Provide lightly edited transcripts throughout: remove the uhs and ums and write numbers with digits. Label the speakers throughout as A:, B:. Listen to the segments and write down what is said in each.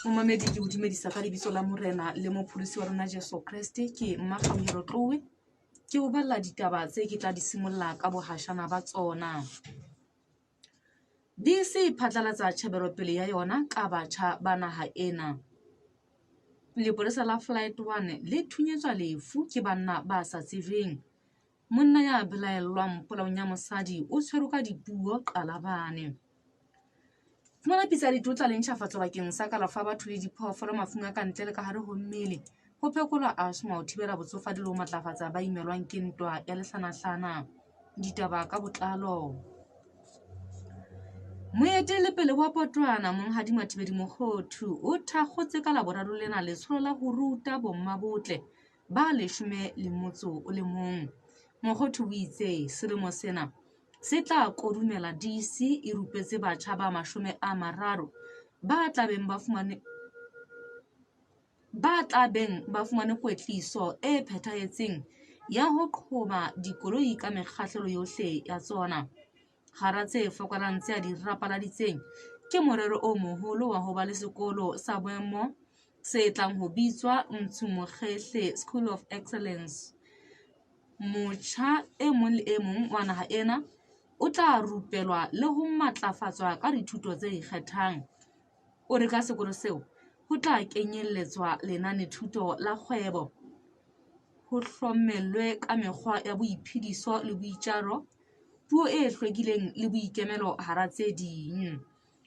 A: Momamedi ke o dumedisa ka lebitso la Morena le Mopholosi wa rona Jesu Kreste. Ke Mmakgauhelo Tlowe. Ke o balla ditaba tse ke tla di simolla ka bohashana ba tsona. DC e phatlalatsa tjhebelopele ya yona ka batjha ba naha ena. Lepolesa la Flight One le thunyetswa lefu ke banna ba sa tsejweng. Monna ya belaellwang polaong ya mosadi o tshwerwe ka dipuo Qalabane. Fumana pitsa ya ditlotla le ntjhafatso bakeng sa kalafo ya batho le diphoofolo mafung a ka ntle le ka hare ho mmele, ho phekola asthma, ho thibela botsofadi le ho matlafatsa ba imelwang ke ntwa ya lehlanahlana. Ditaba ka botlalo. Moetelepele wa Potwana Monghadi Mathibedi Mokhothu o thakgotse ka Laboraro lena letsholo la ho ruta bommabotle ba leshome le motso o le mong. Mokhothu o itse selemo sena se tla kodumela DC e rupetse batjha ba 30 ba tla beng ba fumane ba tla beng ba fumane kwetliso e phethahetseng ya ho qhoba dikoloi ka mekgahlelo yohle ya tsona. Hara tse fokolang tse a di rapaladitseng ke morero o moholo wa ho ba le sekolo sa boemo se tlang ho bitswa Ntshu Mokgehle School of Excellence. Motjha e mong le e mong wa naha ena o tla rupelwa le ho matlafatswa ka dithuto tse ikgethang. O re ka sekolo seo ho tla kenyelletswa lenanethuto la kgwebo, ho hlomellwe ka mekgwa ya boiphediso le boitjaro, puo e hlwekileng le boikemelo hara tse ding.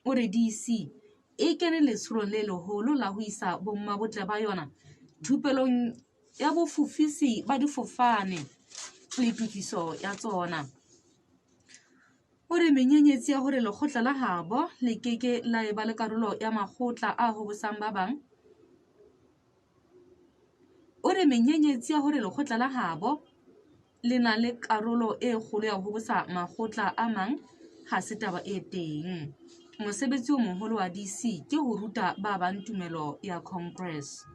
A: O re DC e kene letsholong le leholo la ho isa bommabotle ba yona thupelong ya bofofisi ba difofane le tokiso ya tsona. O re menyenyetsi ya hore lekgotla la habo le ke ke la eba le karolo ya makgotla a hobosang ba bang. O re menyenyetsi ya hore lekgotla la habo le na le karolo e kgolo ya ho hobosa makgotla a mang ha se taba e teng. Mosebetsi o moholo wa DC ke ho ruta ba bang tumelo ya Congress.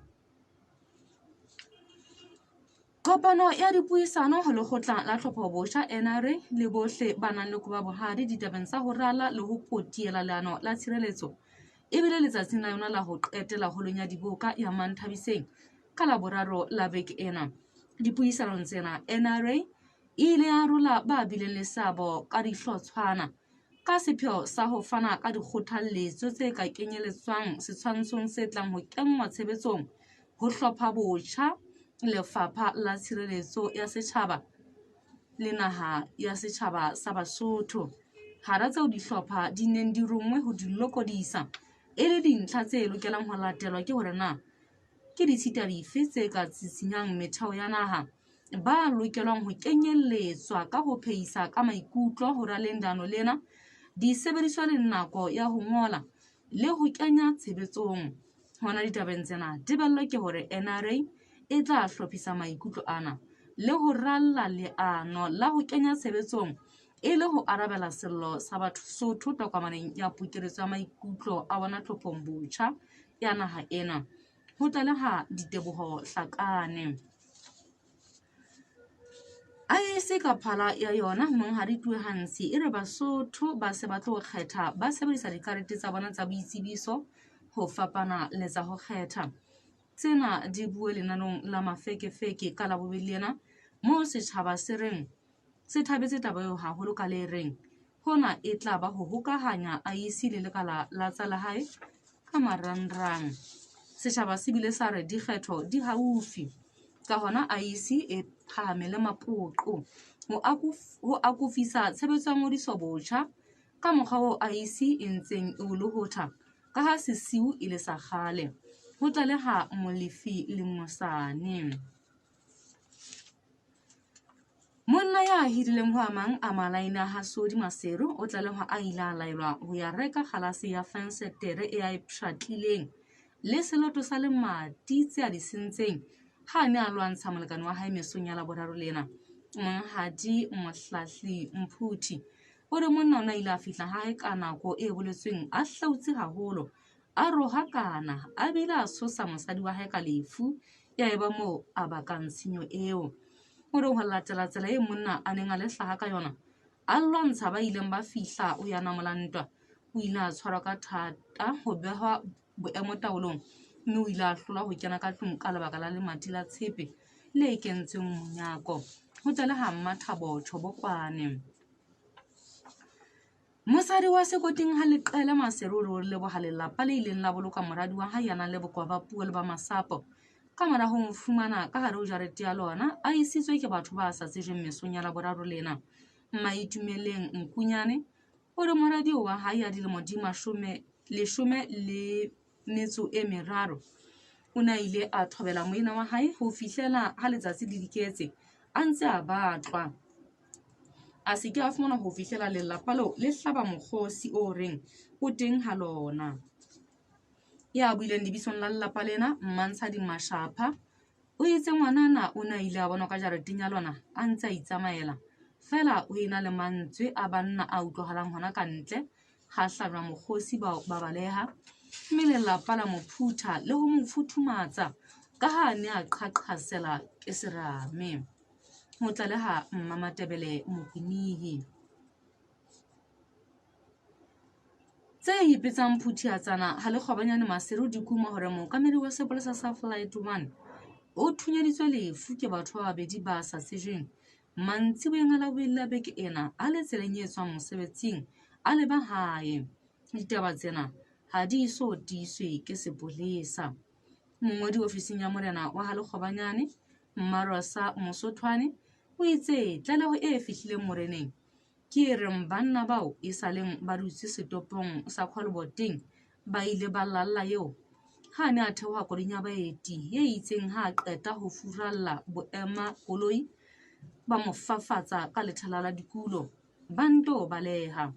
A: Kopano ya dipuisano ho lekgotla la tlhophobotjha NRA le bohle ba nang le koba bohadi ditabeng tsa ho rala le ho potiela leano la tshireletso e bile letsatsing la yona la ho qetela holong ya diboka ya Manthabiseng ka Laboraro la beke ena. Dipuisanong tsena NRA e ile ya arola ba bileng le seabo ka dihlotshwana ka sepheo sa ho fana ka dikgothalletso tse ka kenyeletswang setshwantshong se tlang ho kenngwa tshebetsong ho hlopha botjha Lefapha la Tshireletso ya Setjhaba le naha ya setjhaba sa Basotho. Hara tseo dihlopha di neng di ronngwe ho di lokodisa e le dintlha tse lokelang ho latelwa ke hore na ke ditshita dife tse ka tshitsinyang metheo ya naha ba lokelwang ho kenyelletswa ka ho phehisa ka maikutlo ho raleng leano lena, disebediswa le nako ya ho ngola le ho kenya tshebetsong. Hona ditabeng tsena, tebello ke hore NRA e tla hlophisa maikutlo ana le ho ralla leano la ho kenya tshebetsong e le ho arabela sello sa Basotho tokomaneng ya pokeletso ya maikutlo a bona tlhophong botjha ya naha ena, ho tlaleha Diteboho Hlakane. IEC ka phala ya yona Monghadi Tuehantshi e re Basotho ba se ba tlo kgetha ba sebedisa dikarete tsa bona tsa boitsebiso ho fapana le tsa ho kgetha. Tsena di bue lenanong la mafekefeke ka Labobedi lena moo setjhaba se reng se thabetse taba eo haholo ka le reng hona e tla ba ho hokahanya IEC le lekala la tsa lehae ka marangrang. Setjhaba se bile sa re dikgetho di haufi, ka hona IEC e phahamele mapoqo ho akofisa tshebetso ya ngodiso botjha ka mokgwa oo IEC e ntseng e o lohotha ka ha sesiu e le sa kgale, ho tlaleha Molefi Lengosane. Monna ya hirileng ho a mang a malaene a ha Sodi Maseru o tlalehwa a ile a laelwa ho ya reka kgalase ya fensetere e a e pshatlileng le seloto sa lemati tse a di sentseng ha a ne a lwantsha molekane wa hae mesong ya Laboraro lena. Monghadi Mohlahli Mphuthi o re monna o ne a ile a fihla hae ka nako e boletsweng a hlautse haholo, a rohakana a bile a tshosa mosadi wa hae ka lefu, ya eba moo a bakang tshenyo eo. O re ho latela tsela e monna a neng a le hlaha ka yona, a lwantsha ba ileng ba fihla ho ya namola ntwa, o ile a tshwarwa ka thata ho behwa boemo taolong mme o ile a hlolwa ho kena ka tlung ka lebaka la lemati la tshepe le kentsweng monyako, ho tlaleha Mmathabo Tjhobokwane. Mosadi wa sekoting ha Leqele Maseru o leboha lelapa le ileng la boloka moradi wa hae ya nang le bokowa ba puo le ba masapo ka mora ho mo fumana ka hare ho jarete ya lona a isitswe ke batho ba sa tsejweng mesong ya Laboraro lena. Mmaitumeleng Nkunyane o re moradi wa hae ya dilemo di 13 o ne a ile a thobela moena wa hae ho fihlela ha letsatsi le diketse a ntse a batlwa. A se ke a fumanwa ho fihlela lelapa leo le hlaba mokgosi o reng o teng ha lona. Ya buileng lebitsong la lelapa lena, Mmantshadi Mashapha, o itse ngwanana o ne a ile a bonwa ka jareteng ya lona a ntse a itsamaela. Feela ho ena le mantswe a banna a utlwahalang hona ka ntle, ha hlajwa mokgosi bao ba baleha, mme lelapa la mo phutha le ho mo futhumatsa ka ha a ne a qhaqhasela ke serame. Ho tlaleha Mmamatebele Mokwinihi. Tse ipetsang phuthiatsana ha Lekgobanyane Maseru di kuma hore mookamedi wa sepolesa sa Flight 1 o thunyeditswe lefu ke batho ba babedi ba sa tsejweng mantsiboyeng a Labobedi la beke ena a le tseleng e tswang mosebetsing a leba hae. Ditaba tsena ha di eso tiiswe ke sepolesa. Mongodi ofising ya morena wa ha Lekgobanyane, Mmarosa Mosothwane, o itse tlaleho e fihlileng moreneng ke e reng banna bao e sa leng ba dutse setopong sa Kholoboteng ba ile ba lalla eo ha a ne a theoha koloing ya baeti e itseng ha a qeta ho furalla boema koloi ba mo fafatsa ka lethala la dikulo ba nto baleha.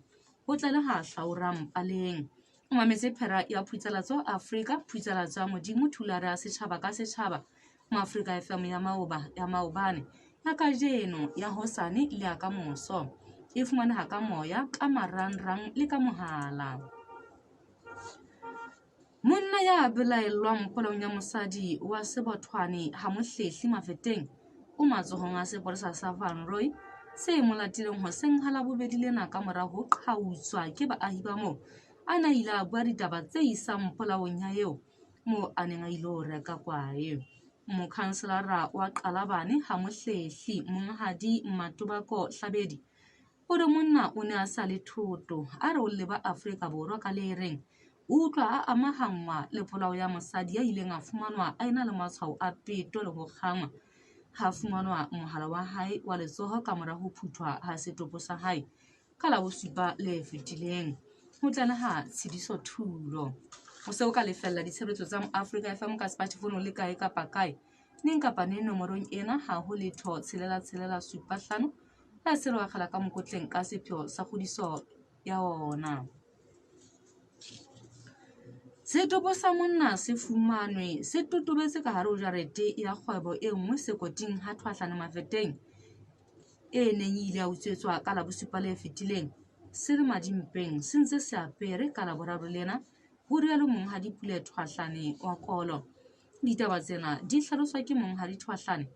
A: Ho tlaleha Hlaurang Paleng. O mametse phera ya Phutsalatso Afrika, Phutsalatso ya Modimo, Thulare ya setjhaba ka setjhaba, Moafrika FM ya maoba, ya maobane, ya kajeno, ya hosane le ya kamoso. E fumaneha ka moya, ka marangrang le ka mohala. Monna ya belaellwang polaong ya mosadi wa Sebothwane ha Mohlehli Mafeteng o matsohong a sepolesa sa Van Rooi se mo latileng hoseng ha Labobedi lena ka mora ho qhautswa ke baahi ba moo a ne a ile a bua ditaba tse isang polaong ya eo moo a neng a ilo reka kwae. Mokhanselara wa Qalabane ha Mohlehli Monghadi Matobako Hlabedi o re monna o ne a sa le thoto a re o leba Afrika Borwa ka le reng o utlwa a amahanngwa le polao ya mosadi ya ileng a fumanwa a ena le matshwao a peto le ho kgangwa ha fumanwa mohala wa hae wa letsoho ka mora ho phuthwa ha setopo sa hae ka Labosupa le fetileng. Ho tlaleha Tshidiso Thulo. O se o ka lefella ditshebeletso tsa Moafrika FM ka smartphone o le kae kapa kae neng kapa neng nomorong ena ha ho letho tshelela tshelela supa hlano ha se re wakgela ka mokotleng ka sepheo sa kgodiso ya ona. Setopo sa monna se fumanwe se totobetse ka hare ho jarete ya kgwebo e nngwe sekoting ha Thwahlane Mafeteng e neng e ile ya utswetswa ka Labosupa le fetileng se le madimpeng se ntse se apere ka Laboraro lena, ho rialo Monghadi Pule Thwahlane wa Kolo. Ditaba tsena di hlaloswa ke Monghadi Thwahlane.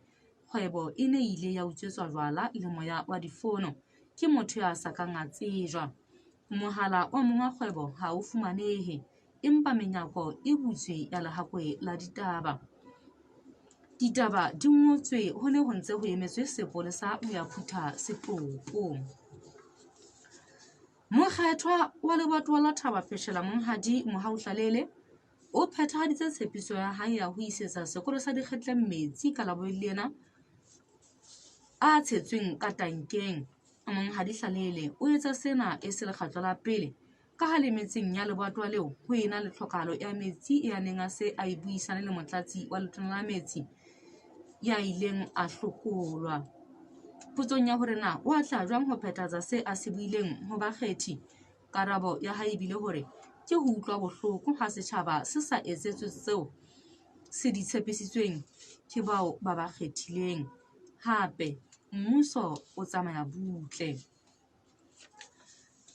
A: Kgwebo e ne e ile ya utswetswa jwala le moya wa difono ke motho ya sa kang a tsejwa. Mohala wa monga kgwebo ha o fumanehe, empa menyako e butswe ya lehakwe la ditaba. Ditaba di ngotswe ho ne ho ntse ho emetswe sepolesa ho ya phutha setopo. Mokgethwa wa lebatowa la Thaba Pheshela Monghadi Mohau Hlalele o phethahaditse tshepiso ya hae ya ho isetsa sekolo sa Dikgetleng metsi ka Labobedi lena a tshetsweng ka tankeng. Monghadi Hlalele o etsa sena e se lekgetlo la pele ka ha le metseng ya lebatowa leo ho ena le tlhokahalo ya metsi ya neng a se a e buisane le motlatsi wa letona la metsi ya ileng a hlokolwa. Potsong ya hore na o atla jwang ho phethahatsa se a se buileng ho bakgethi, karabo ya hae e bile hore ke ho utlwa bohloko ha setjhaba se sa etsetswe tseo se di tshepisitsweng ke bao ba ba kgethileng. Hape mmuso o tsamaya butle.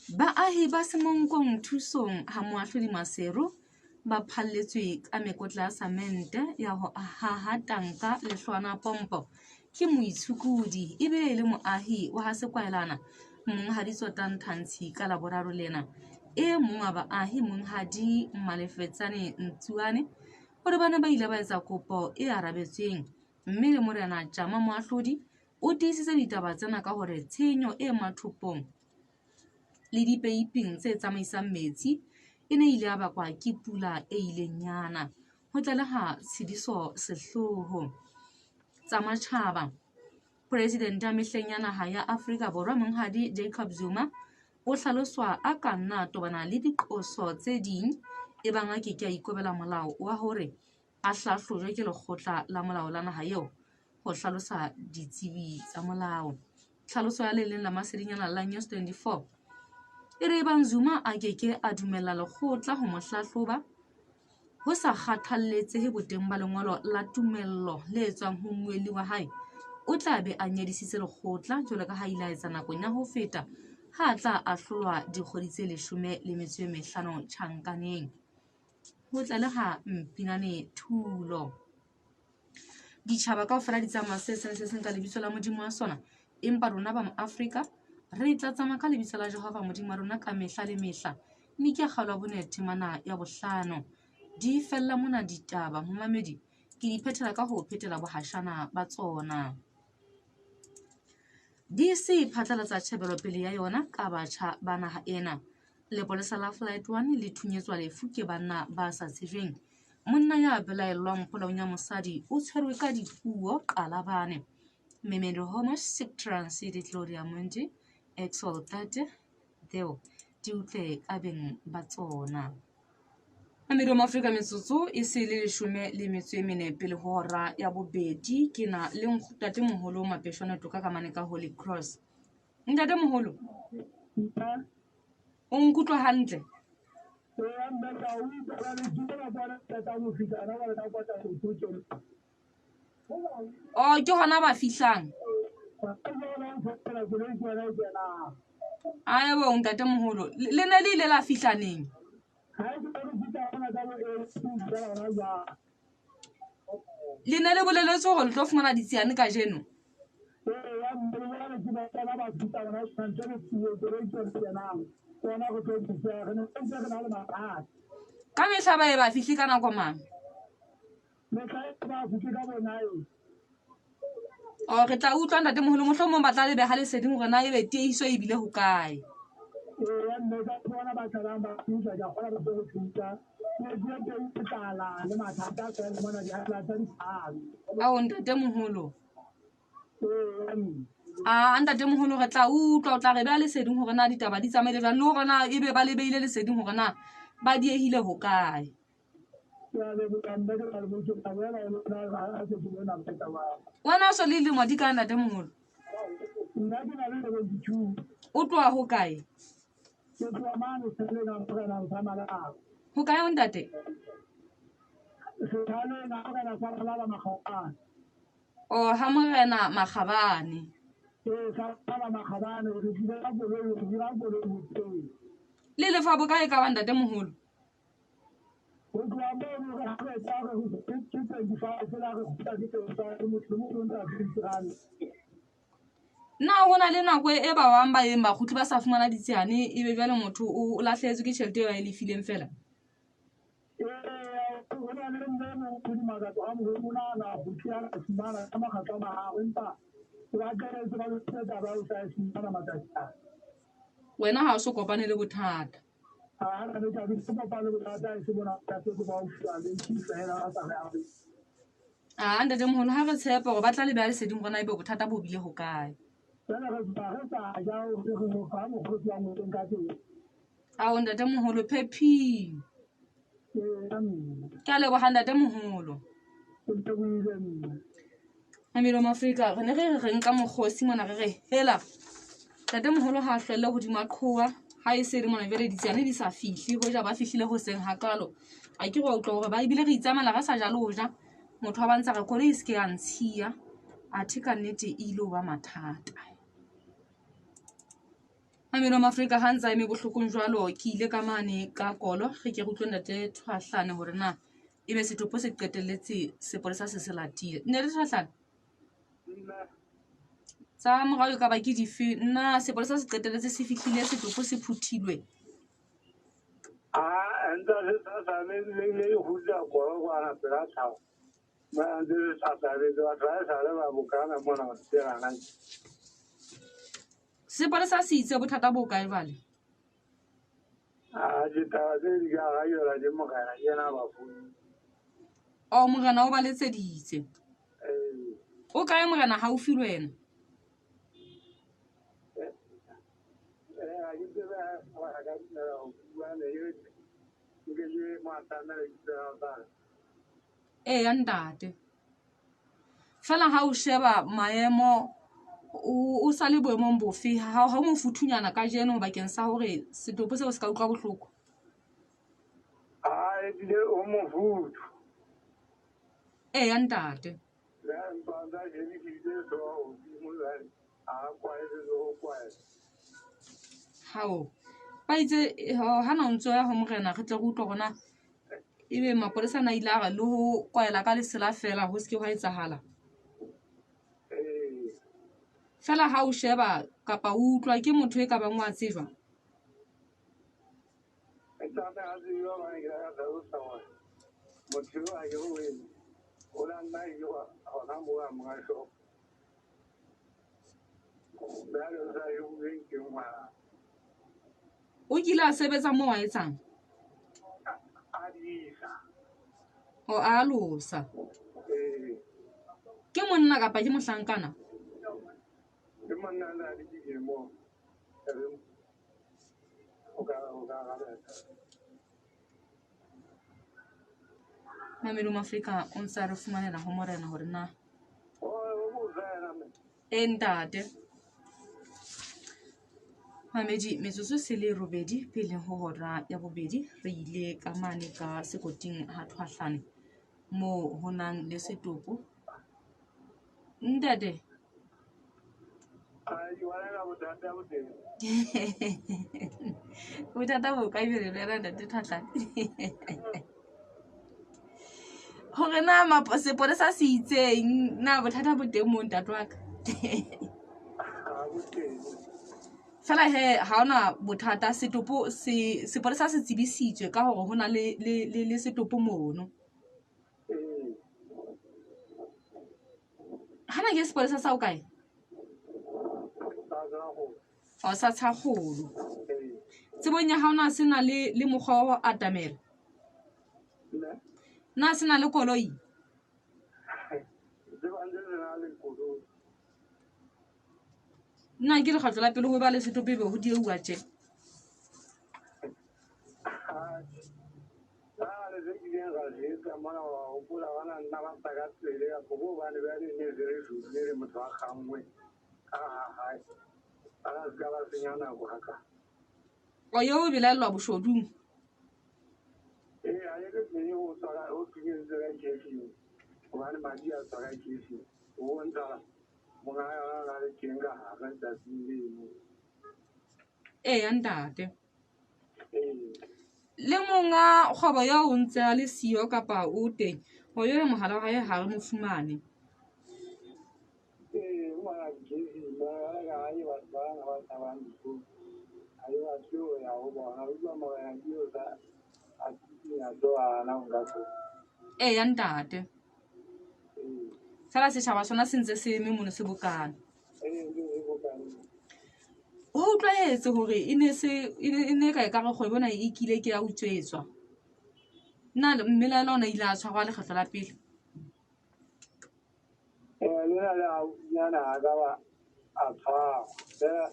A: Baahi ba Semonkong Thusong ha Moahlodi Maseru ba phalletswe ka mekotla ya samente ya ho haha tanka le hlwana pompo ke moitshukudi ebile e le moahi wa ha Sekwaelana Monghadi Tsotang Thantshi ka Laboraro lena. E mong wa baahi Monghadi Malefetsane Ntsuane o re bana ba ile ba etsa kopo e arabetsweng mme le Morena Tjama Moahlodi o tiisitse ditaba tsena ka hore tshenyo e mathopong le dipeiping tse tsamaisang metsi e ne ile ya bakwa ke pula e ileng yana. Ho tlaleha Tshidiso Sehloho. Tsa matjhaba. Presidente ya mehleng ya naha ya Afrika Borwa Monghadi Jacob Zuma o hlaloswa a ka nna a tobana le diqoso tse ding ebang a ke ke a ikobela molao wa hore a hlahlojwe ke lekgotla la molao la naha eo, ho hlalosa ditsebi tsa molao. Tlhaloso ya le leng la masedinyana la News 24 e re ebang Zuma a ke ke a dumella lekgotla ho mo hlahloba, Ho sa kgathalletsehe boteng ba lengolo la tumello le tswang ho mmuelli wa hae, o tla be a nyedisitse lekgotla jwalo ka ha a ile a etsa nakong ya ho feta ha a tla ahlolwa dikgwedi tse 15 tjhankaneng. Ho tlaleha Mpinane Thulo. Ditjhaba kaofela di tsamaya se seng le se seng ka lebitso la Modimo wa sona, empa rona ba Moafrika re tla tsamaya ka lebitso la Jehova Modimo wa rona ka mehla le mehla. Mme ke kgaolo ya bone temana ya bohlano. Di fella mona ditaba, momamedi, ke di phethela ka ho phetela bohashana ba tsona. DC e phatlalatsa tjhebelopele ya yona ka batjha ba naha ena. Lepolesa la Flight One le thunyetswa lefu ke banna ba sa tsejweng. Monna ya belaellwang polaong ya mosadi o tshwerwe ka dipuo Qalabane. Memendo Homo Sic Transit Gloria Mundi Exultate Deo di utlwe ka beng ba tsona. Mamedi wa Maafrika metsotso e se le 14 pele ho hora ya bobedi. Ke na le ntatemoholo Mapeshwana Toka ka mane ka Holy Cross. Ntatemoholo, o nkutlwa hantle? Oh, ke hona ba fihlang. Aebo ntatemoholo, le ne le ile la fihla neng? Le ne le boleletswe hore le tlo fumana ditsiane kajeno? Ka mehla ba ye ba fihle ka nako mang? Oh, re tla utlwa ntatemoholo, mohlomong ba tla le beha leseding hore na ebe tiehiso e bile hokae. Ao ntatemoholo. A ntatemoholo re tla utlwa, o tla re beha leseding hore na ditaba di tsamaile jwang le hore na ebe ba le behile leseding hore na ba diehile hokae. Wena o so le dilemo di kae ntatemoholo? O tloha hokae? Hokae ho ntate? Oh, ha Morena Makgabane. Le lefa bokae ka ba ntatemoholo? Na ho na le nako e ba bang ba yeng bakgutli ba sa fumana ditsiane ebe jwale motho o lahlehetswe ke tjhelete eo a e lefileng feela? Wena ha o so kopane le bothata. A ntatemoholo ha re tshepe hore ba tla le beha leseding hore na ebe bothata bo bile hokae. Ao ntatemoholo phephing. Ke a leboha ntatemoholo. Mamelo Mafrika re ne re re re nka mokgosi mona re re hela ntatemoholo ha a hlwelle hodima qhowa ha e se le mona jwale ditsiane di sa fihle hoja ba fihlile hoseng hakalo. A ke re wa utlwa hore ba ebile re itsamaela re sa ja le ho ja. Motho wa ba ntsa re koloi e se ke ya ntshiya athe kannete e ile ho ba mathata. Mamelo Mafrika ha ntsa eme bohlokong jwalo ke ile ka mane ka kolo re ke re utlwe ntate Thwahlane hore na ebe setopo se qetelletse sepolesa se se latile. Ntate Thwahlane tsa morao e ka ba ke dife? Nna sepolesa se qetelletse se fihlile setopo se phuthilwe.
B: A ntse a se thathametse le kgutla korokwana pela tlhago. Ba ntse se thathametse batho ba esale ba bokana mona motsheganang.
A: Sepolesa se itse bothata bo kae jwale?
B: A ditaba tse di ka ga yona ke morena ke yena a ba founile.
A: O morena o ba letseditse.
B: Ee.
A: O kae morena haufi le wena?
B: Ga ke tsebe a ka dumela go bua ne ke nke ke mo atamele ke tsela tsa.
A: Eya ntate. Fela ha o sheba maemo o sa le boemong bofe ha ho mofuthunyana kajeno bakeng sa hore setopo seo se ka utlwa bohloko?
B: A ebile o mofuthu.
A: Eya ntate.
B: Le ha empa ntse a shebisitse hlooho hodimo jwale ha a kwaele le ho kwaela.
A: Hao. Ba itse hana o ntso ya ho morena re tle re utlwe hore na ebe mapolesa ana a ile a re le ho kwaela ka lesela feela ho se ke hwa etsahala.
B: Ee.
A: Fela ha o sheba kapa o utlwa ke motho e ka bang wa tsejwa?
B: E tlameha a tsejwa hobane ke ile ka hlalosa hore motho eo ha ke re o eng, o la nna hira hona moo a monga shop. Jwale o sa hiruweng ke ngwana.
A: O kile a sebetsa moo a etsang?
B: A disa.
A: O a alosa.
B: Ee.
A: Ke monna kapa ke mohlankana?
B: Ke monna a na le dilemo. O ka arabela.
A: Mamelo Mafrika o ntse a re fumanela ho morena hore na.
B: O botsa yena mme.
A: E ntate. Mamedi metsotso se le robedi pele ho hora ya bobedi re ile ka mane ka sekoting ha Thwahlane moo ho nang le setopo. Ntate.
B: Ai, wa bothata bo teng.
A: Bothata bo kae jwale le wena ntate Thwahlane? Hore na sepolesa se itseng na bothata bo teng moo ntate wa ka?
B: Ha bo teng.
A: Fela he ha hona bothata setopo se sepolesa se tsebisitswe ka hore hona le setopo mono.
B: Ee.
A: Hana ke sepolesa sa ho kae?
B: Sa Tshakgolo.
A: O sa Tshakgolo.
B: Ee.
A: Tsebong ya hao na se na le mokgwa wa ho atamela?
B: Ne?
A: Na se na le koloi?
B: Tseba ntse se na le koloi.
A: Nna ke lekgetlo la pele ho ba le setopo ebe ho dieuwa tje.
B: Jwale se kileng ra se etsa mona wa hopola bana nna ba tla ka tswele kapo ko hobane bjale ne se re shobile le motho a kgangwe ka ha hae. Ba se ka ba senya nako haka.
A: O yo o belaellwa boshodung?
B: Ee, ha ke teng o tswa o thunyeditswe ka kefing. Hobane madi a tswa ka kefing. O bontsha monga yona o na le teng ka hare tsatsing leno.
A: Eya ntate.
B: Ee.
A: Le monga kgwebo eo o ntse a le siyo kapa o teng, ho jwale mohala wa hae ha re mo fumane.
B: Ee, ngwana dikefing ba ka hae batho bana ba tshabang dikolo. Ha ke batle ho ya ho bona. Utlwa morena ke eo sa a tsitsinya tlo hana ho nka tlo.
A: Eya ntate.
B: Ee.
A: Fela setjhaba sona se ntse se eme mono se bokane.
B: Ee, ntse se bokane.
A: Ho utlwahetse hore e ne se e ne ka ekare kgwebo ena e kile ke ya utswetswa. Na mmelaelwa ona ile a tshwarwa lekgetlo la pele?
B: Lena le haufinyana ha ka ba a tshwarwa. Feela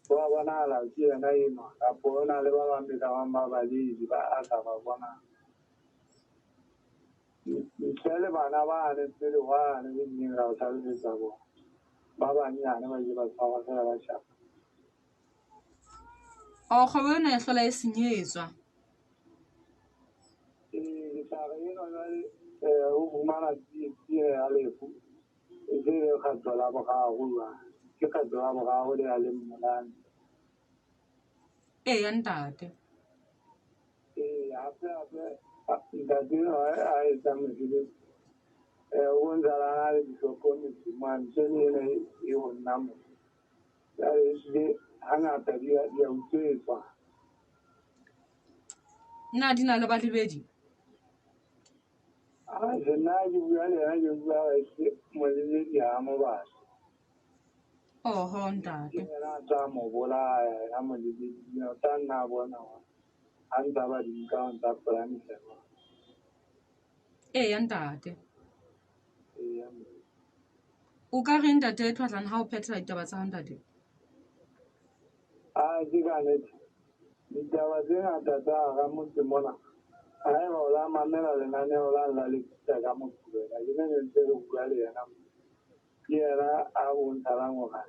B: wa bonahala ke yena enwa kapo ho na le ba bang be ka bang ba balehi ba a sa ba bonang. Ntle le bana bane pele hwane be nneng ra o hlalosetsa bona. Ba banyane ba ile ba tshwarwa fela ba shapa.
A: O kgwebo ena e hlola e senyetswa.
B: Ee, ke tla re enwa jwale o fumana tsietsi ya lefu. E se le kgetlo la boraro jwale. Ke kgetlo la boraro le a le mmolane.
A: Eya ntate.
B: Ee, hape hape ntate enwa a etsa mosebetsi. O bontsha a na le dihloko metseng mane. Tjhe ena e ho nna mona. Jwale ehlile hangata di a utswetswa.
A: Na di na le balebedi?
B: Atjhe, nna ha ke bua le yena ke bua ke molebedi ha mo batle.
A: Oho ntate.
B: Ke yena a tla mo bolaya yena molebedi o tla nna a bona hore ha ntsa ba di nka o ntsa polanisa.
A: Eya ntate.
B: Eya mme.
A: O ka reng ntate Tlhwatlhwane ha o phethela ditaba tsa hao ntate?
B: A ke ka nnete. Ditaba tse ngata tsa hara motse mona haeba o la mamela lenaneo la la Lekgotla ka Moqebelo, ke ne ntse re bua le yena. Ke yena a bontshalang hore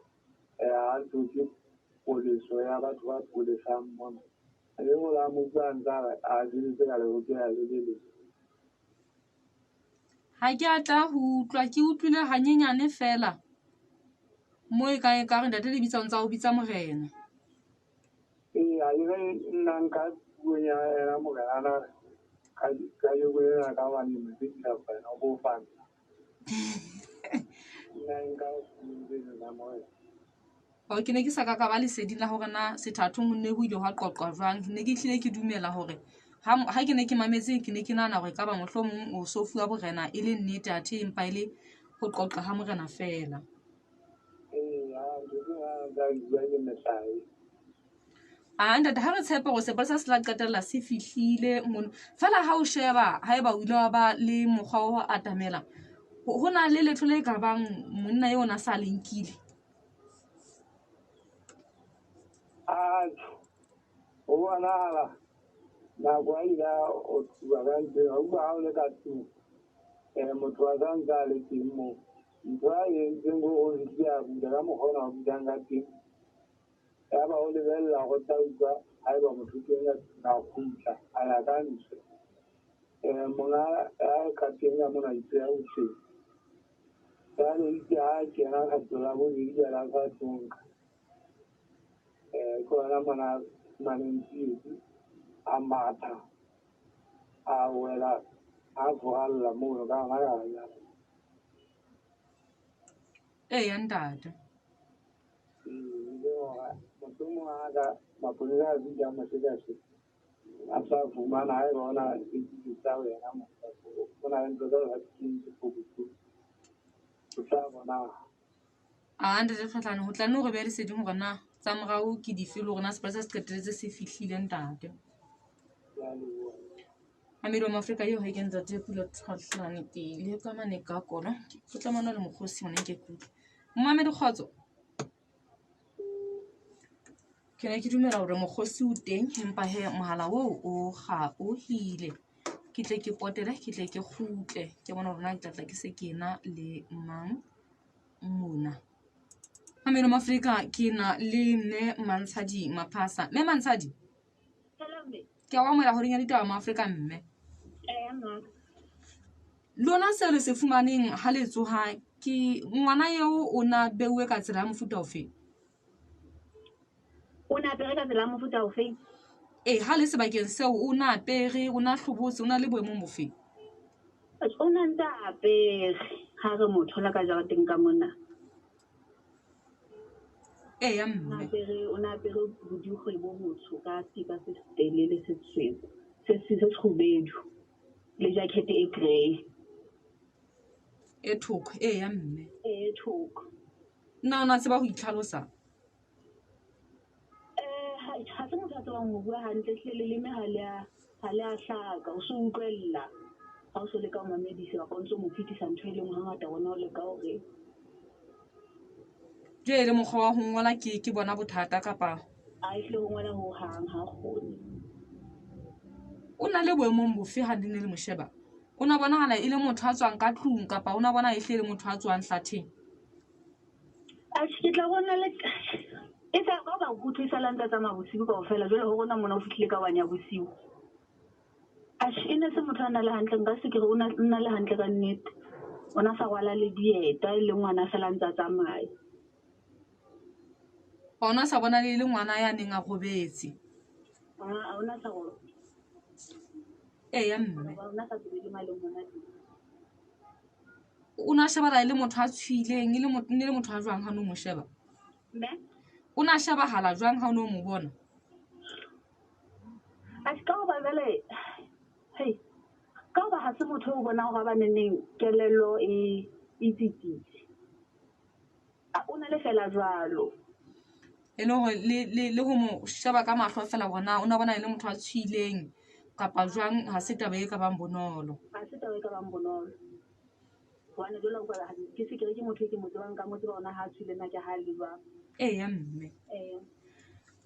B: ha hloke poleso ya batho ba polesang mona. Le o la mo utlwa a ntsa re a sebetse ka lehokela le le leng.
A: Ha ke a tla ho utlwa, ke utlwile hanyenyane feela mo e ka ekare ntate Lebitsa o ntsa o bitsa morena.
B: Ee, a ke re nna nka puong ya yena morena a na re kajeko lena ka hobane mosebetsi kapa yena o bo fa nna. Nna nka puong tseno tsa morena.
A: O ke ne ke sa ka ka ba leseding la hore na sethathong ho ne ho ile hwa qoqwa jwang. Ne ke hlile ke dumela hore ha ke ne ke mametse ke ne ke nahana hore ekaba mohlomong o so fuwa borena e le nnete athe empa e le ho qoqa ha morena feela.
B: Ee, ntho tsena a ntsa di bua ke metlae.
A: A ntate ha re tshepe hore sepolesa se tla qetella se fihlile mono. Feela ha o sheba haeba o ile wa ba le mokgwa wa ho atamela, ho na le letho le ka bang monna eo na sa le nkile.
B: Atjhe, ho bonahala nako a ile a o tsuba ka ntlong, a utlwa ha o le ka tlung motho a sa ntse a le teng moo. Ntho a e entseng ke hore o fihlile a bula ka mokgwa ona o bulang ka teng. Yaba o lebella hore o tla utlwa haeba motho o teng ka tlung a kgutla a ya ka ntle. Monga ya ka teng ka mona itse ya hoseng. Jwale itse ha kena kgetlo la bobedi jwale a sa tlo nka. Ke hona mona a fumaneng tsietsi, a matha, a wela, a furalla mono ka hona ka hara.
A: Eya ntate.
B: Ee, le hore mohlomong ha ka mapolesa a fihla a mo sekaseka, a tla fumana haeba ho na le tsa ho yena mo. Ho na le ntho tsa ho di kentse pokothong. O tla bona.
A: A ntate Tlhwatlhwane ho tla nne hore behe leseding hore na tsa morao ke dife le hore na sepolesa se qetelletse se fihlile ntate.
B: Ke a leboha.
A: Mamedi wa Maafrika eo ha ke ntate Pula Tlhwatlhwane ke ile ka mane ka kona. Ke tla mona le mokgosi hona ke kutlwe. Momamedi kgotso. Ke ne ke dumela hore mokgosi o teng empa he mohala oo o kgaohile. Ke tle ke potele, ke tle ke kgutle. Ke bona hore na ke tla tla ke se ke na le mang mona. Mamedi wa Maafrika ke na le mme Mantshadi Maphasa. Mme Mantshadi.
C: Hello mme.
A: Ke a o amohela horeng ya ditaba Maafrika mme.
C: Eya mma.
A: Lona seo le se fumaneng ha le tsoha ke ngwana eo o na beuwe ka tsela ya mofuta ofe?
C: O na apere ka tsela ya mofuta ofe?
A: Ee, ha le sebakeng seo o na apere, o na hlobotse, o na le boemong bofe?
C: O na ntse a apere ha re mo thola ka jareteng ka mona.
A: Eya mme.
C: O na apere bodikgwe bo botsho ka sekipa se setelele se sesweu, se se kgubedu le jacket e grey.
A: E thoko, eya mme.
C: E thoko.
A: Na o na tseba ho itlhalosa?
C: Ha se motho a tsebang ho bua hantle, ehlile leleme ha le a hlaka, o so utlwella ha o so leka ho mamedisa kapa o ntso mo fetisa ntho e leng hangata rona o leka hore.
A: Jwale le mokgwa wa ho ngola ke bona bothata kapa?
C: A ehlile ho ngola ho hang ha kgone.
A: O na le boemong bofe ha le ne le mo sheba? O na bonahala e le motho a tswang ka tlung kapa o na bona ehlile e le motho a tswang hlatheng?
C: Atjhe, ke tla bona le e sa ka ba utlwisa la ntsa tsamaya bosiu kaofela jwale ho rona mona o fihlile ka one ya bosiu. Atjhe, e ne se motho a na le hantle, nka se ke re o na le hantle ka nnete. O na sa rwala le dieta e le ngwana fela ntsa tsamaya.
A: Ona sa bona le ngwana ya neng a robetse.
C: Ah, ona sa robetse.
A: Eya mme.
C: Ona sa tsebe le maleng hona teng.
A: O na shebahala e le motho a tshohileng, e le motho, ne le motho a jwang ha o no mo sheba?
C: Mme?
A: O na shebahala jwang ha o no mo bona?
C: Atjhe, ka hoba jwale Hei, ka hoba ha se motho o bonang hore ba neneng kelello e tsitsitse. O na le fela jwalo.
A: E le hore le ho mo sheba ka mahlo fela hore na o na bona e le motho a tshohileng kapa jwang, ha se taba e ka bang bonolo.
C: Ha se taba e ka bang bonolo. Hobane jwale ke se ke re ke motho e ke mo tsebang, nka mo tseba hore na ha a tshohile na ke ha le jwang.
A: Eya mme.
C: Ee.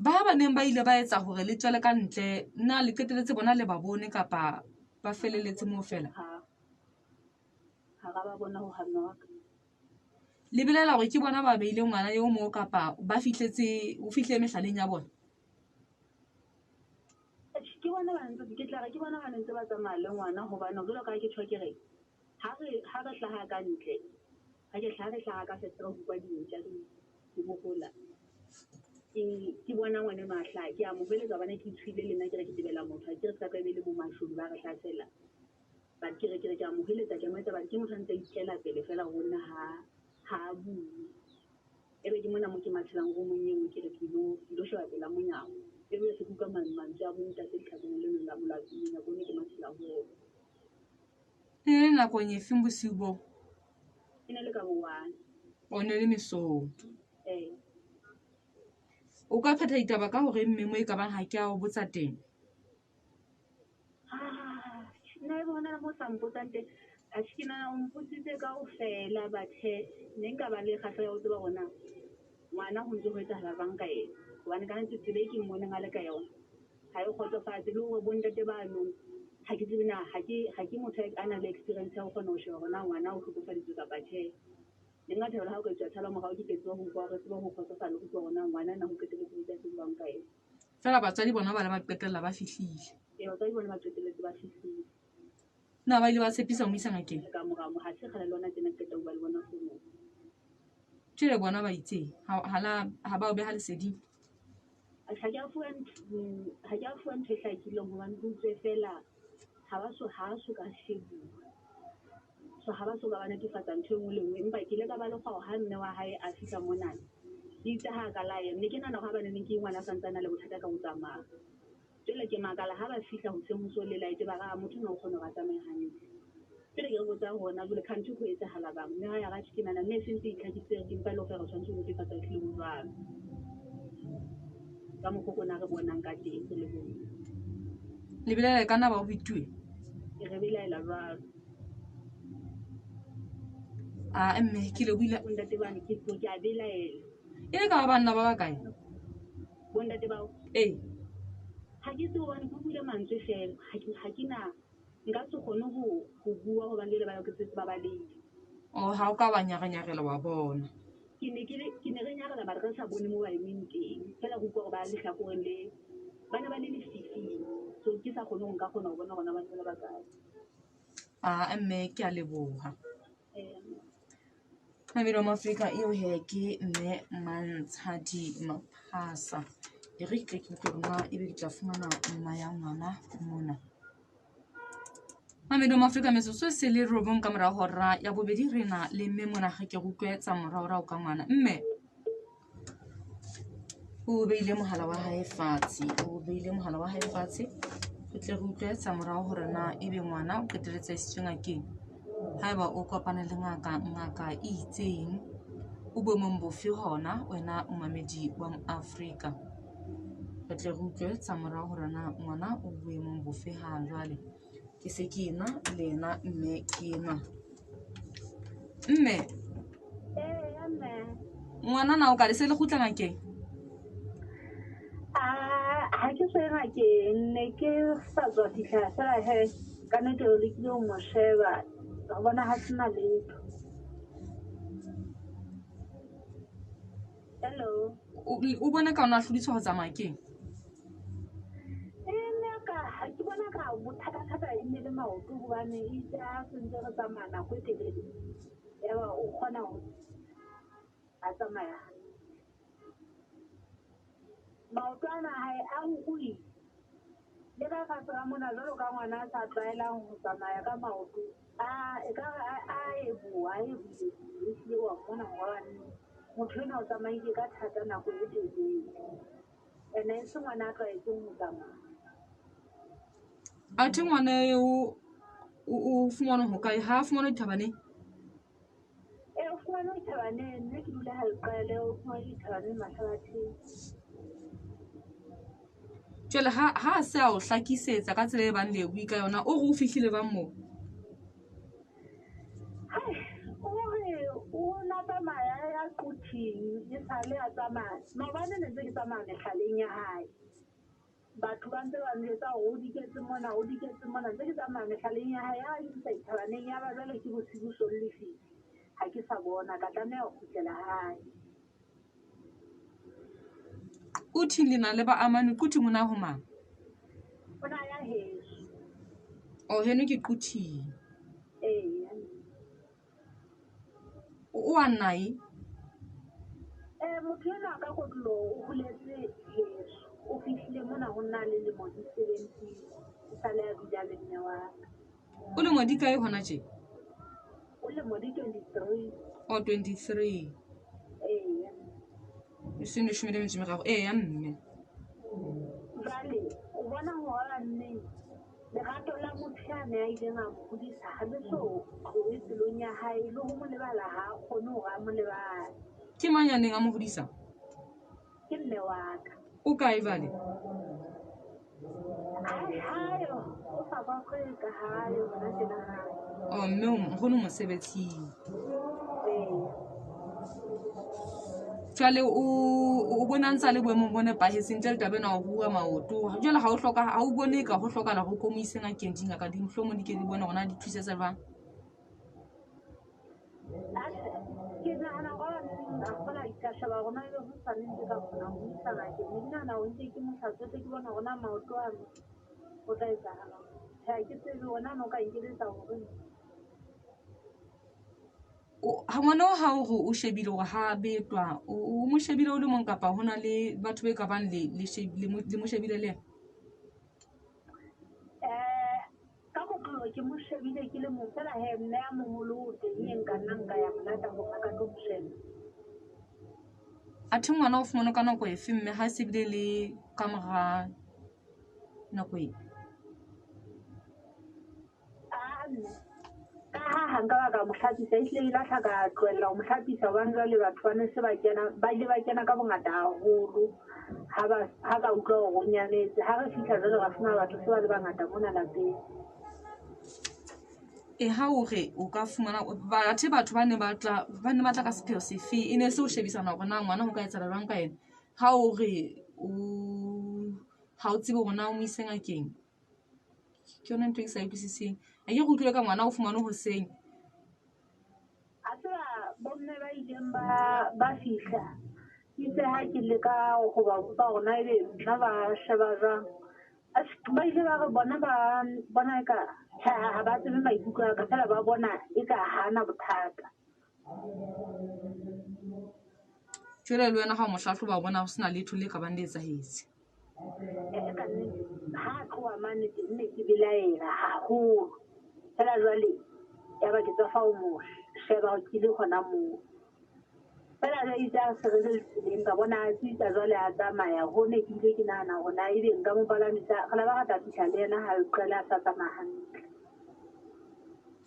A: Ba neng ba ile ba etsa hore le tswele ka ntle, na le qetelletse bona le ba bone kapa ba felelletse moo fela?
C: Ha ra ba bona ho hang wa ka.
A: Le belaela hore ke bona ba beile ngwana eo moo kapa ba fihletse, o fihlile mehlaleng ya bona?
C: Ke bona ba ntse, ke tla re ke bona ba ntse ba tsamaya le ngwana hobane jwalo ka ha ke tjho ke re ha re hlaha ka ntle, ha ke hlaha re hlaha ka fentere ho utlwa dintja di bohola. Ke bona ngwana enwa a hlaha, ke a mo hweletsa hobane ke tshohile le nna ke re ke tebela motho, ha ke re se ka ka ebe le bo mashodu ba re hlasela. But ke re ke a mo hweletsa, ke a mo etsa, but ke motho a ntse a ikela pele fela ho nna ha a bue. Ebe ke mona mo ke mathelang roomong e nngwe, ke re ke ilo sheba pela monyako. Ebe se ke utlwa mantswe a bontate lehlakoreng le leng la monyako o ne ke mathela ho ona.
A: E ne le nakong efeng bosiu boo?
C: E ne le ka bo 1.
A: O ne le mesong?
C: Ee.
A: O ka phetha ditaba ka hore mme mo e ka bang ha ke a o botsa teng?
C: Nna e bona mo sa mpotsang teng. Atjhe, ke nahana o mpotsitse kaofela, but he ne nka ba le kgahleho ya ho tseba hore na ngwana ho ntse ho etsahala jwang ka ena. Hobane ka nnete tsela e ke mmoneng a le ka yona ha e kgotsofatse, le hore bontate bano ha ke tsebe na ha ke motho a nang le experience ya ho kgona ho sheba hore na ngwana o hlokofaditswe kapa tjhe. Ne nka thabela ha o ka etswa tshala morao, ke tsebe ho utlwa hore tsebe ho kgotsofala le ho utlwa hore na ngwana na ho qetelletse ho etsahetse jwang ka ena.
A: Fela batswadi bona ba le ba qetella ba fihlile.
C: Ee, batswadi bona ba qetelletse ba fihlile.
A: Na ba ile ba tshepisa ho mo isa ngakeng?
C: Ka mora mo ha se kgale le hona tjena ke qeta ho bua le bona founung.
A: Tjhe, bona ba itseng ha ba o beha leseding.
C: Ha ke a fuwa ntho e hlakileng hobane ke utlwe fela ha ba so ha so ka shebuwa. So ha ba so ka ba netefatsa ntho e nngwe le nngwe, empa ke ile ka ba le kgwao ha mme wa hae a fihla monana. Itse ha ka la ya, mme ke nahana hore ha ba neng ke ngwana a santsane a le bothata ka ho tsamaya. Jwale ke makala ha ba fihla hoseng ho so le light ba ra motho na o kgona hore a tsamaye hantle. Jwale ke re botsa hore na jwale kganthe ho etsahala bang, mme ha ya ra ke nahana mme e sentse e itlhakisitse re empa e le hore re tshwanetse ho netefatsa ehlile ho jwalo. Ka mokgwa o rona re bonang ka teng re le bomme.
A: Le belaela ka nna ba o bituwe?
C: Re belaela jwalo.
A: Ah, mme ke le buile.
C: Bontate bane ke a belaela.
A: E le ka ba banna ba bakae?
C: Bontate bao?
A: Ee.
C: Ha ke tsebe hobane ke utlwile mantswe fela, ha ke na nka se kgone ho bua hobane jwale ba ke setse ba balehile.
A: Oh, ha o ka wa nyarenyarela wa bona.
C: Ke ne re nyarela ba re sa bone mo ba emeng teng. Fela re utlwa hore ba lehlakoreng le ba ne ba le lefifing. So ke sa kgone ho nka kgona ho bona hore na ba ne ba le bakae.
A: Ah, mme ke a leboha. Mamelo Afrika eo he ke mme Mantshadi Maphasa. E re ke tle ke utlwe hore na ebe ke tla fumana mma ya ngwana mona. Mamelo Afrika metsotso e se le 9 ka mora hora ya bobedi, re na le mme mona re ke re utlwe tsa moraorao ka ngwana. Mme o beile mohala wa hae fatshe, o beile mohala wa hae fatshe. Re tle re utlwe tsa morao hore na ebe ngwana o qetelletse a isitswe ngakeng. Haeba o kopane le ngaka, ngaka e itseng, o boemong bofe hona wena momamedi wa Afrika. Re tle re utlwe tsa morao hore na ngwana o boemong bofe ha jwale. Ke se ke ena le yena mme ke enwa. Mme.
C: Ee, mme.
A: Ngwana na o ka le se le kgutla ngakeng?
C: Ha ke so ye ngakeng, ne ke sa tswa fihla fela he ka nnete re lekile ho mo sheba, re bona ha sena letho. Hello.
A: O bona ka ona a hlodiswa ho tsamaya keng?
C: Nna ka ke bona ka bothata-thata e ne le maoto hobane itse ha se ntse re tsamaya nako e telele, yaba o kgona ho a tsamaya hantle. Maoto ana a hae a ruruhile. Le ka fatshe ka mona jwalo ka ngwana a sa tlwaelang ho tsamaya ka maoto, a ekare a eboha, a ebohile, ehlile wa mmona hore motho enwa o tsamaile ka thata nako e telele. Ene e se ngwana a tlwaetseng ho tsamaya.
A: Athe ngwana eo o fumanwa hokae? Ha a fumanwa dithabaneng?
C: Ee, o fumanwe dithabaneng. Nna ke dula ha Leqele, o fumanwe dithabaneng Mahlabatheng.
A: Jwale ha a se a o hlakisetsa ka tsela e bang le e bue ka yona, o re o fihlile bang moo?
C: Hai, o re o na tsamaya a ya Quthing, e sale a tsamaya. Maobane ne ntse ke tsamaya mehlaleng ya hae. Batho ba ntse ba njwetsa hore o diketse mona, o diketse mona. Ntse ke tsamaya mehlaleng ya hae, ya nkisa dithabaneng, ya ba jwale ke bosibu so le lefifi. Ha ke sa bona, ka tlameha ho kgutlela hae.
A: Quthing le na le ba amane, Quthing o na ho mang?
C: O na ya heso.
A: Oh, heno ke Quthing.
C: Ee.
A: O a nae?
C: Motho enwa ka kotloloho o holetse heso. O fihlile mona ho nna le lemo di 17. E sale a dula le mme wa ka.
A: O lemo di kae hona tje?
C: O lemo di 23.
A: Oh, 23.
C: Ee.
A: E seng leshome le metso e meraro. Eya mme.
C: Jwale o bona hore ba nneng lerato la motho yane a ileng a mo hodisa ha le so tlohe pelong ya hae, le ho mo lebala ha a kgone hore a mo lebale.
A: Ke mang ya neng a mo hodisa?
C: Ke mme wa ka.
A: O kae jwale?
C: Ai, hayo, o South Africa, hayo, hona tjena hayo.
A: Oh, mme o nkgono mosebetsing.
C: Ee.
A: Jwale o bona ntse a le boemong bo nepahetseng ntle le taba ena ya ho rua maoto. Jwale ha o hloka, ha o bone ka ho hlokahala hore o ko mo ise ngakeng, dingaka di mohlomong di ke di bone hore na di thusetsa jwang?
C: Atjhe, ke nahana hore a kgola ka sheba hore na ebe hosane ntse ka kgona ho mo isa ngakeng. Ne ke nahana hore nke ke mo hlatswetse, ke bone hore na maoto ano ho tla etsahala. Tjhe, ha ke tsebe hore na no ka nkeletsa hore
A: Ha ngwana wa hao hore o shebile hore ha betwa, o mo shebile o le mong kapa hona le batho be ka bang le mo shebile le yena?
C: Ka kotloloho ke mo shebile ke le mong fela he, mme a moholo o teng e nka nna nka ya mo lata hore a ka tlo mo sheba.
A: Athe ngwana o fumanwe ka nako efe mme ha se bile le ka mora nako e?
C: Ah, mme. Ka ha nka ba ka mo hlapisa, ehlile ke lahla ka tlohella ho mo hlapisa hobane jwale batho ba ne se ba kena, ba ile ba kena ka bongata haholo. Ha ba utlwa hore o nyametse. Ha re fihla jwale ra fumana batho se ba le bangata mona lapeng.
A: E ha o re o ka fumana bathe batho ba ne ba tla ka sepheo sefe, e ne se ho shebisana hore na ngwana ho ka etsahala jwang ka yena. Ha o re o ha o tsebe hore na o mo ise ngakeng, ke yona ntho e ke sa e utlwisiseng. A ke re utlwile ka ngwana o fumanwe hoseng.
C: A tseba bomme ba ileng ba fihla, itse ha ke leka ho ba botsa hore na ebe nna ba sheba jwang, ba ile ba re bona ba bona eka ha ba tsebe maikutlo a ka, fela ba bona eka ha ana bothata.
A: Jwale le wena ha o mo hlahloba o bona ho sena letho le ka bang le etsahetse.
C: Ka nnete, ha a tloha mane teng ne ke belaela haholo. Fela jwale ya ba ke tswa fa o mo sheba ke le hona moo. Fela jwale itse ha se re le tseleng ka bona a tsitsa jwale a tsamaya, ho ne ke ile ke nahana hore na ebe nka mo palamisa, re la ba re tla fihla le yena ha qela a sa tsamaya hantle.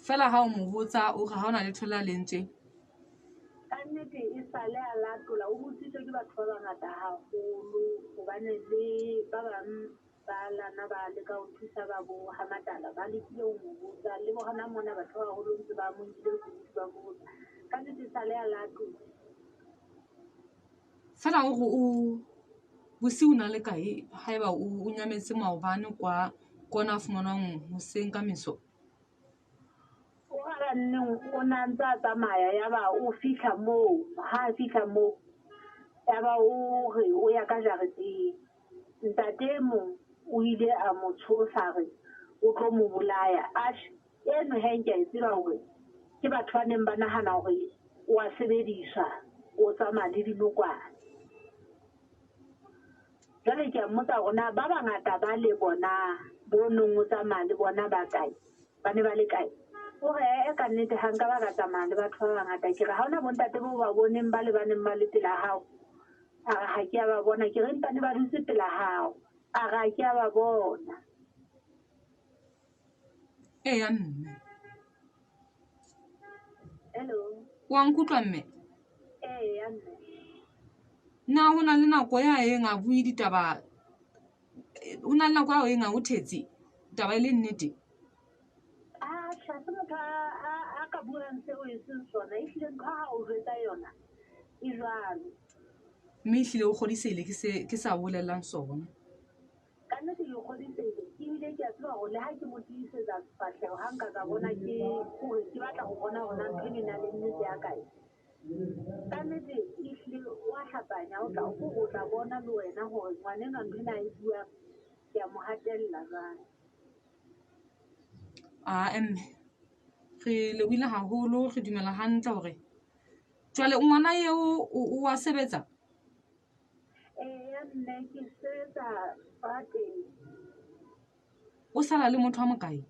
A: Fela ha o mo botsa o re ha hona letho le a le entseng.
C: Ka nnete e sale a latola, o botsitswe ke batho ba bangata haholo hobane le ba bang ba lana ba leka ho thusa ba bo ha Matala, ba lekile ho mo botsa le bona mona batho ba baholo ntse ba mo nkile kudu ba botsa. Ka nnete e sale a latola.
A: Fela o re o bosiu na le kae haeba o nyametse maobane kwa kona a fumanwang hoseng ka meso?
C: O ra nneng o na ntse a tsamaya ya ba o fihla moo, ha a fihla moo ya ba o re o ya ka jareteng. Ntate e mong o ile a mo tshosa re o tlo mo bolaya. Atjhe, eno he nke a e tseba hore ke batho ba neng ba nahana hore o a sebediswa, o tsamaya le dinokwane. Jwale ke a mmotsa hore na ba bangata ba le bona bo nong o tsamaya le bona ba kae? Ba ne ba le kae? O re e ka nnete ha nka ba ka tsamaya le batho ba bangata. Ke re ha hona bontate bo ba boneng ba le ba neng ba le pela hao. A re ha ke a ba bona. Ke re empa ne ba dutse pela hao. A re ha ke a ba bona.
A: Eya mme.
C: Hello.
A: Wa nkutlwa mme?
C: Eya mme.
A: Na ho na le nako ya eng a bue ditaba, ho na le nako ya eng a o thetse taba e le nnete?
C: A tjhe, ha se motho a ka buang seo e seng sona. Ehlile ntho ha o jwetsa yona e jwalo.
A: Mme ehlile o kgodisehile ke se ke sa bolellang sona.
C: Ka nnete ke kgodisehile ebile ke a tseba hore le ha ke mo tiisetsa sefahleho ha nka ka bona ke hore ke batla ho bona hore na ntho eno e na le nnete ya kae. Ka nnete ehlile wa hlapanya o tla o tla bona le wena hore ngwanenwa ntho ena a e buang ke a mo hatella jwale.
A: Ae mme, re lebohile haholo, re dumela hantle hore jwale ngwana eo o wa sebetsa?
C: Eya mme ke sebetsa strateng.
A: O sala le motho a mokae?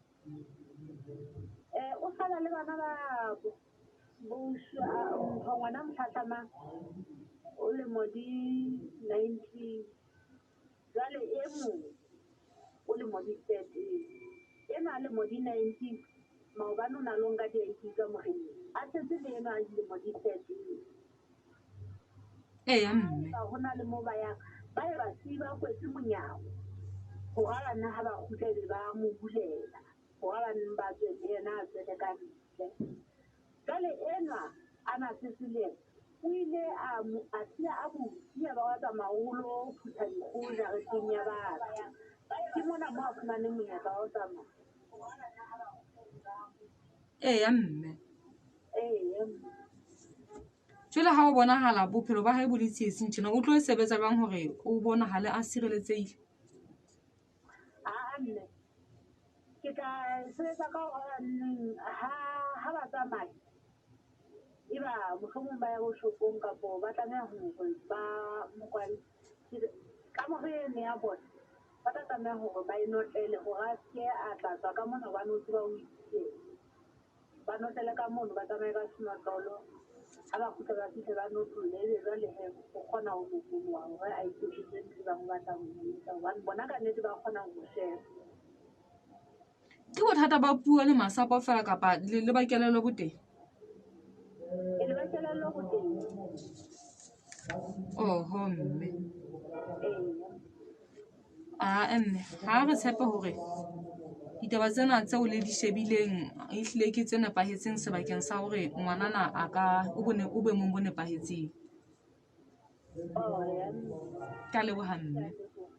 C: O sala le bana babo. Bo ngwana mohlahlama o lemo di 19. Jwale e mong o lemo di 13. Enwa a lemo di 19 maobane o na lo nka di-ID ka moreneng. A setse le enwa a dilemo di 13.
A: Eya mme.
C: Haeba ho na le moo ba yang, ba ye ba siye ba kwetse monyako. Hore banna ha ba kgutla ebe ba mo bulela. Hore banna ba tswe le yena a tswele ka ntle. Jwale enwa a na setse le yena, o ile a siya a butse ya ba wa tsamaya o lo phutha dikgoho jareteng ya batho. Ke mona moo a fumaneng monyetla wa ho tsamaya.
A: Eya mme.
C: Eya mme.
A: Jwale ha o bonahala bophelo ba hae bo le tsietsing tjena, o tlo e sebetsa jwang hore o bonahale a sireletsehile?
C: Aa mme, ke tla sebetsa ka hore ha ba tsamaya, eba mohlomong ba ya bo shopong kapo ba tlameha hore ba mokwale. Kamore eno ya bona, ba tla tlameha hore ba e notlele hore a ske a tla tswa ka mona hobane o tseba o itse. Ba notlele ka mono, ba tsamaye ka senotlolo. Ha ba kgutla ba fihle ba notlolle, ebe jwale he o kgona ho lokoloha hore a iketsetse ntho e bang o batla ho e etsa. Hobane bona ka nnete ba kgona ho mo sheba.
A: Ke bothata ba puo le masapo feela kapa le ba kelello bo teng?
C: E le ba kelello bo teng.
A: Oho mme.
C: Eya.
A: Ae mme, ha re tshepe hore ditaba tsena tseo le di shebileng ehlile ke tse nepahetseng sebakeng sa hore ngwanana a ka o bone o boemong bo nepahetseng.
C: Oh, ya mme.
A: Ka leboha mme.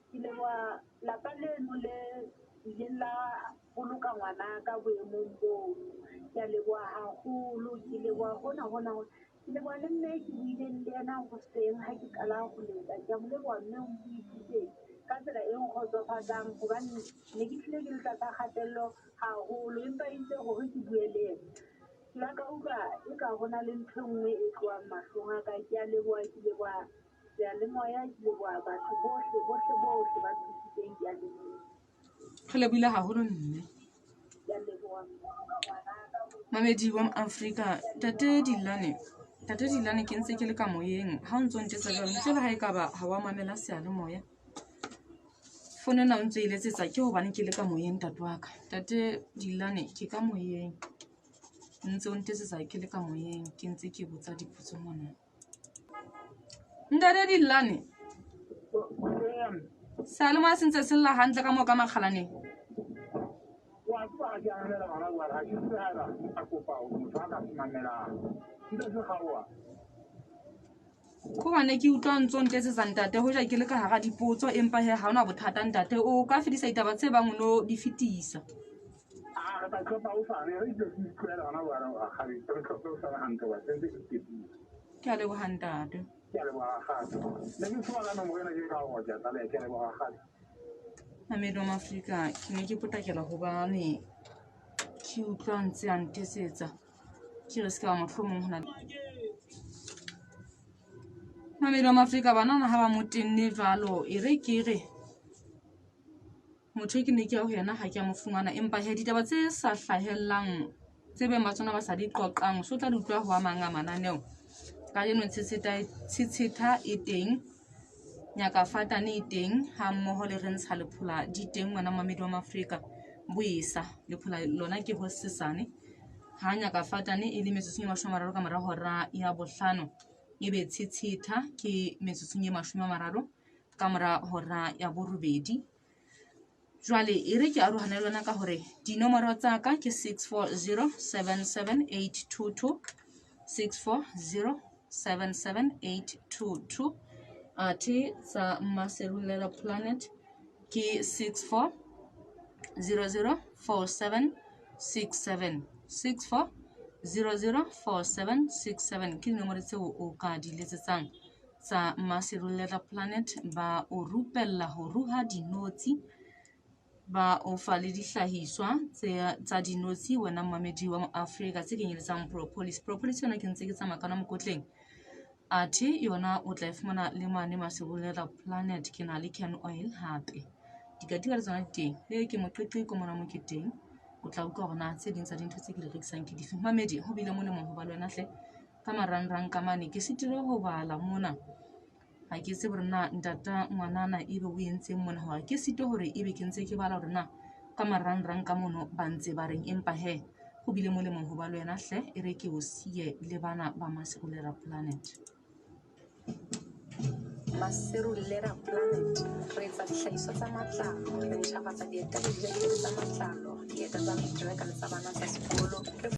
C: Ke leboha lapa leno le ileng la boloka ngwana ka boemong boo. Ke a leboha haholo, ke leboha hona hona hona. Ke leboha le mme ke buileng le yena hoseng ha ke qala ho letsa. Ke a mo leboha mme o mpuisitse ka tsela e nkgotsofatsang hobane ne ke hlile ke le tlasa kgatello haholo, empa itse hore ke bue le yena. Ke la ka utlwa eka ho na le ntho e nngwe e tlohang mahlong a ka. Ke a leboha, ke leboha seyalemoya, ke leboha batho bohle, bohle, bohle ba nthusitseng. Ke a leboha.
A: Re lebohile haholo mme.
C: Ke a leboha.
A: Mamedi wa Afrika, Ntate Dillane, Ntate Dillane ke ntse ke le ka moyeng. Ha o ntso ntetsa jwalo, ntle le ha ekaba ha wa mamela seyalemoya. Fono ena o ntso e letsetsa ke hobane ke le ka moyeng ntate wa ka. Ntate Dillane ke ka moyeng. Ntse o ntetsetsa ke le ka moyeng, ke ntse ke botsa dipotso mona. Ntate Dillane. Seyalemoya se ntse se lla hantle ka moo ka makgalaneng.
B: Wa tseba ha ke a mamela hona jwale, ha ke tsebe haeba a kopa hore motho a ka se mamelang. Ntse se kgaoha.
A: Ke hobane ke utlwa ntso ntetsetsa ntate hoja ke le ka hara dipotso, empa he ha hona bothata ntate. O ka fetisa ditaba tse bang o no di fetisa.
B: A re tla tlhopha hosane, re itse se itlohela hona jwale rakgadi, re tlhophe hosane hantle hoba se ntse ke iketlile.
A: Ke a leboha ntate.
B: Ke a leboha rakgadi. Ne ke tshoha ka nomoro ena ke ka hore ke a tlaleha, ke a leboha rakgadi.
A: Mamedi wa Afrika, ke ne ke potlakela hobane ke utlwa ntse a ntetsetsa. Ke re se ka ba mohlomong ho na le Mamedi wa Afrika, banana ha ba mo tenne jwalo, e re ke re motho e ke ne ke ya ho yena ha ke a mo fumana, empa he ditaba tse sa hlahellang tse beng ba tsona ba sa di qoqang, so tla di utlwa ho a mang a mananeo. Kajeno tshetsheta e teng, Nyaka Fatane e teng, ha mmoho le re ntsha lephola di teng wena Mamedi wa Afrika. Boesa lephola lona ke hosesane ha nyaka fatane e le metsotsong e 30 ka mora hora ya 5, ebe tshitshitha ke metsotsong e 30 ka mora hora ya 8. Jwale e re ke arohane le lona ka hore dinomoro tsa ka ke 64077822, 64077822. Athe tsa Maseru Leather Planet ke 64004767, 64004767 ke dinomoro tseo o ka di letsetsang tsa Maseru Leather Planet. Ba o rupella ho ruha dinotshi, ba o fa le dihlahiswa tsa dinotshi wena mmamedi wa Moafrika, tse kenyeletsang propolis. Propolis yona ke ntse ke tsamaya ka yona mokotleng, athe yona o tla e fumana le mane Maseru Leather Planet. Ke na le can oil hape, dikatiba le tsona di teng, le ke moqeqeko mona mo ke teng. O tla utlwa hore na tse ding tsa dintho tse ke di rekisang ke dife. Mamedi, ho bile molemo ho ba le wena hle ka marangrang ka mane. Ke sitilwe ho bala mona, ha ke tsebe hore na ntata ngwanana ebe o entseng mona, hore ke sitwe hore ebe ke ntse ke bala hore na ka marangrang ka mono ba ntse ba reng. Empa he, ho bile molemo ho ba le wena hle. E re ke o siye le bana ba Maseru Leather Planet.
D: Maseru Leather Planet, re etsa dihlahiswa tsa matlalo, re ntjhafatsa dieta le dijakete tsa matlalo, dieta tsa matereka le tsa bana tsa sekolo. Re